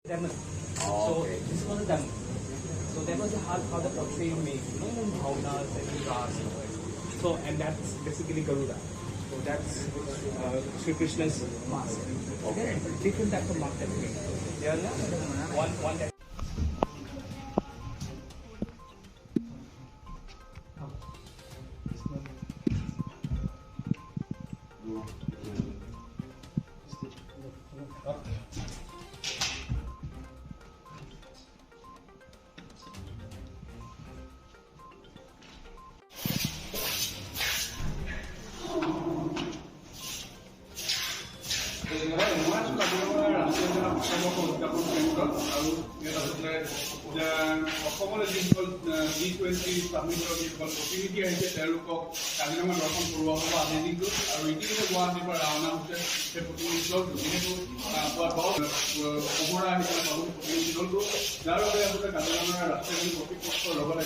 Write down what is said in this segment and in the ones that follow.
Demon. So this was a demon. So that was how the portrait made, you know, in bhavnas and ras. So and that's basically Garuda. So that's Sri Krishna's mask. Okay. There are different types of masks that we make. There are one that. আৰু ইয়াত আচলতে অসমলৈ যিসকল G20 ছামিটৰ যিসকল প্ৰতিনিধি আহিছে তেওঁলোকক কাজিৰঙা দৰ্শন কৰোৱা হ'ব আজিৰ দিনটোত। আৰু ইতিমধ্যে গুৱাহাটীৰ পৰা ৰাওনা হৈছে সেই প্ৰতিনিধি দলটো, যিহেতু পুৱা 10 কহৰা আহি পেলাই পাব প্ৰতিনিধি দলটো, যাৰ বাবে আচলতে কাজিৰঙা ৰাষ্ট্ৰীয় উদ্যান কৰ্তৃপক্ষৰ লগতে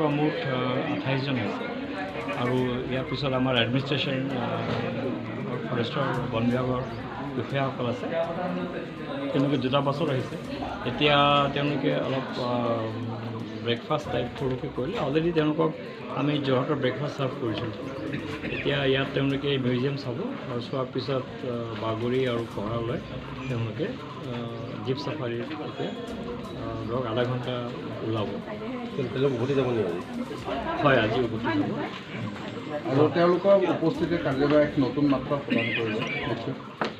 পৰা মুঠ 28জন হৈছে। আৰু ইয়াৰ পিছত আমাৰ এডমিনিষ্ট্ৰেশ্যন, ফৰেষ্টৰ, বন বিভাগৰ বিষয়াসকল আছে। তেওঁলোকে দুটা বাছত আহিছে। এতিয়া তেওঁলোকে অলপ ব্ৰেকফাষ্ট টাইপ সৰুকৈ কৰিলে। অলৰেডি তেওঁলোকক আমি যোৰহাটৰ ব্ৰেকফাষ্ট ছাৰ্ভ কৰিছিলোঁ। এতিয়া ইয়াত তেওঁলোকে মিউজিয়াম চাব আৰু চোৱাৰ পিছত বাগৰি আৰু কহৰালৈ তেওঁলোকে জীপ চাফাৰীত এতিয়া ধৰক আধা ঘণ্টা ওলাব। তেওঁলোক উভতি যাব নেকি আজি? হয়, আজি উভতি যাব। আৰু তেওঁলোকৰ উপস্থিতিয়ে কাজিৰঙা এক নতুন মাত্ৰা প্ৰদান কৰিব নিশ্চয়।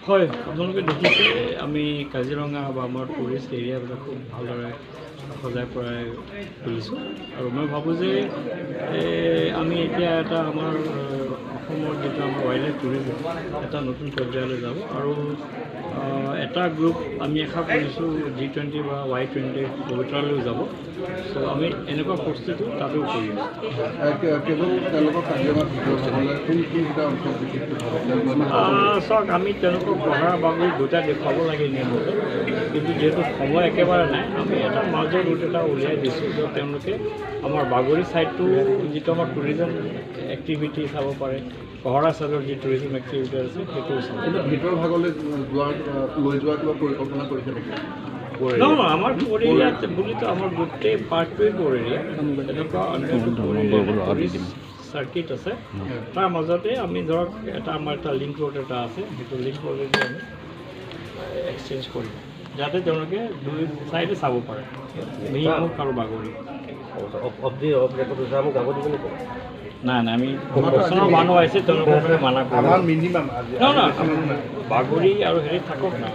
হয়, আপোনালোকে দেখিছে আমি কাজিৰঙা বা আমাৰ টুৰিষ্ট এৰিয়াবিলাক খুব ভালদৰে সজাই পৰাই তুলিছোঁ। আৰু মই ভাবোঁ যে আমি এতিয়া এটা আমাৰ অসমৰ যিটো আমাৰ ৱাইল্ড লাইফ টুৰিজিম এটা নতুন পৰ্যায়লৈ যাব। আৰু এটা গ্ৰুপ আমি আশা কৰিছোঁ জি20 বা ৱাই20 পবিতৰালৈও যাব। চ' আমি এনেকুৱা প্ৰস্তুতিও তাতেও কৰি আছোঁ। কেৱল তেওঁলোকৰ কাজিৰঙাৰ ভিতৰত হ'লে কোন কোনকেইটা অঞ্চল বিশেষকৈ চাওক, আমি তেওঁলোকক কহৰা বাগৰি দুটা দেখুৱাব লাগে নিয়মতে, কিন্তু যিহেতু সময় একেবাৰে নাই, আমি এটা মাজৰ ৰুট এটা উলিয়াই দিছোঁ য'ত তেওঁলোকে আমাৰ বাগৰি ছাইডটো যিটো আমাৰ টুৰিজম এক্টিভিটি চাব পাৰে, কহৰা ছাইডৰ যি টুৰিজম এক্টিভিটি আছে সেইটোও চাব। কিন্তু ভিতৰ ভাগলৈ যোৱাৰ লৈ যোৱাৰ কিবা পৰিকল্পনা কৰিছে নেকি? নহয়, আমাৰ কোৰ এৰিয়াত বুলিতো আমাৰ গোটেই পাৰ্কটোৱে কোৰ এৰিয়া। তেনেকুৱা টুৰিষ্ট চাৰ্কিট আছে, তাৰ মাজতে আমি ধৰক এটা আমাৰ এটা লিংক ৰোড এটা আছে, সেইটো লিংক ৰোডেদি আমি এক্সচেঞ্জ কৰিম যাতে তেওঁলোকে দুই চাইডে চাব পাৰে, মিহিমুখ আৰু বাগৰি। অফ ৰেকৰ্ড হৈছে, আমাক যাব দিব নেকি? নাই, আমি ওচৰৰ মানুহ আহিছে, তেওঁলোকক আমি মানা কৰোঁ। আমাৰ মিনিমাম আজি নহয়, বাগৰি আৰু হেৰিত থাকক না।